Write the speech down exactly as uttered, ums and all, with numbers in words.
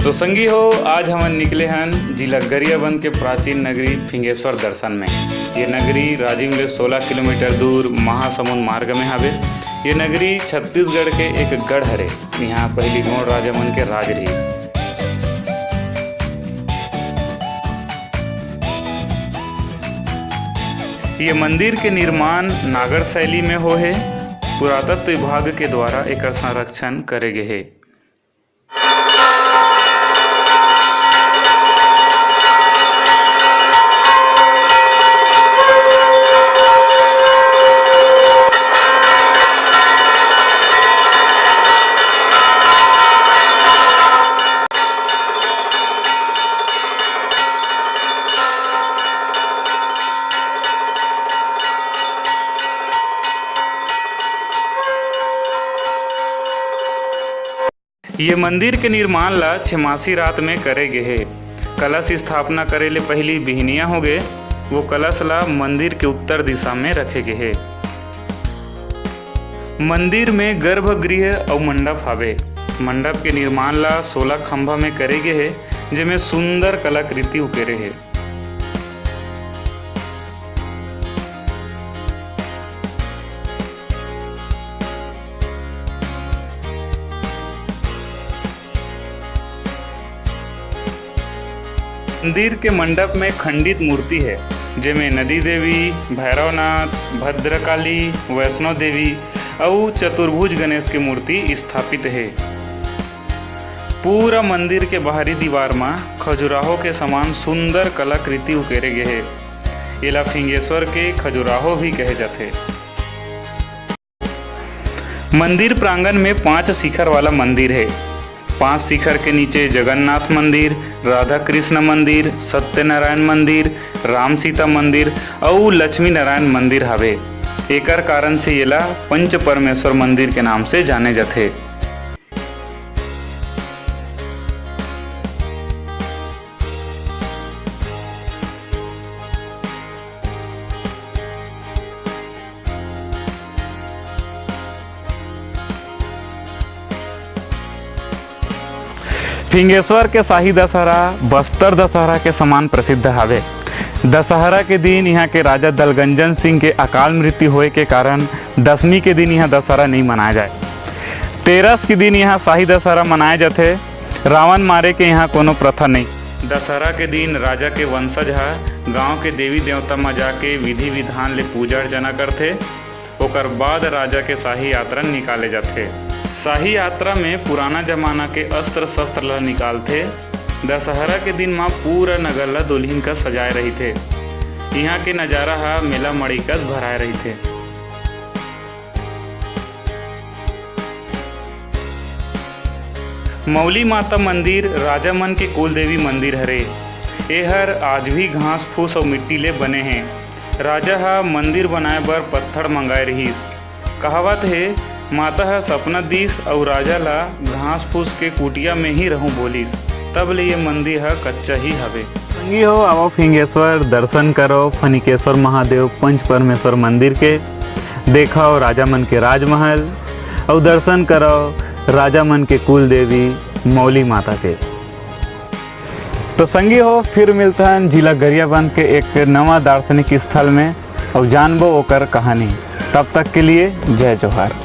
तो संगी हो, आज हमन निकले हन जिला गरियाबंद के प्राचीन नगरी फिंगेश्वर दर्शन में। ये नगरी राजिम ले सोलह किलोमीटर दूर महासमुंद मार्ग में हवे। ये नगरी छत्तीसगढ़ के एक गढ़ हरे। यहाँ पहली गोंड राजा मन के राज रहिस। ये मंदिर के निर्माण नागर शैली में होहे। पुरातत्व विभाग के द्वारा एकर संरक्षण करे गे हे। ये मंदिर के निर्माण ला छमासी रात में करे गे हे। कलश स्थापना करे ले पहिली बिहनिया हो गे, वो कलश ला मंदिर के उत्तर दिशा में रखे गे हे। मंदिर में गर्भगृह अउ मंडप हावे। मंडप के निर्माण ला सोलह खंभा में करे गे हे, जेमे सुंदर कलाकृति उकेरे हे। मंदिर के मंडप में खंडित मूर्ति हे, जेमे नदी देवी, भैरवनाथ, भद्रकाली, वैष्णो देवी अउ चतुर्भुज गणेश के मूर्ति स्थापित हे। पूरा मंदिर के बाहरी दीवार म खजुराहो के समान सुंदर कलाकृति उकेरे गे हे। एला फिंगेश्वर के खजुराहो भी कहे जाथे। मंदिर प्रांगण में पांच शिखर वाला मंदिर हे। पांच शिखर के नीचे जगन्नाथ मंदिर, राधा कृष्ण मंदिर, सत्यनारायण मंदिर, राम सीता मंदिर अउ लक्ष्मी नारायण मंदिर हावे। एकर कारण से एला पंच परमेश्वर मंदिर के नाम से जाने जाथे। फिंगेश्वर के शाही दशहरा बस्तर दशहरा के समान प्रसिद्ध हावे। दशहरा के दिन इहाँ के राजा दलगंजन सिंह के अकाल मृत्यु होए के कारण दसमी के दिन इहाँ दशहरा नइ मनाए जाए। तेरस के दिन इहाँ शाही दशहरा मनाए जाथे। रावण मारे के इहाँ कोनो प्रथा नइ। दशहरा के दिन राजा के वंशज ह गांव के देवी देवता म जाके विधि विधान ले पूजा अर्चना करथे। ओकर बाद राजा के शाही यात्रा निकाले जाथे। शाही यात्रा में पुराना जमाना के अस्त्र शस्त्र ला निकालथे। दशहरा के दिन म पूरा नगर ला दुल्हिन कस सजाए रहिथे। इहाँ के नजारा ह मेला मड़ी कस भराए रहिथे। मौली माता मंदिर राजा मन के कुलदेवी मंदिर हरे। एहर आज भी घास फूस अउ मिट्टी ले बने हे। राजा ह मंदिर बनाए बर पत्थर मंगाए रिहिस। कहावत हे, माता ह सपना दीस अउ राजा ला घास फूस के कुटिया में ही रहूं बोलिस। तब ले ये मंदिर ह कच्चा ही हवे। संगी हो, आवो फिंगेश्वर, दर्शन करो फनिकेश्वर महादेव पंच परमेश्वर मंदिर के, देखो राजा मन के राजमहल, अउ दर्शन करो राजा मन के कुल देवी मौली माता के। तो संगी हो, फिर मिलथन जिला गरियाबंद के एक नवा दार्शनिक स्थल में, अउ जानबो ओकर कहानी। तब तक के लिए जय जोहार।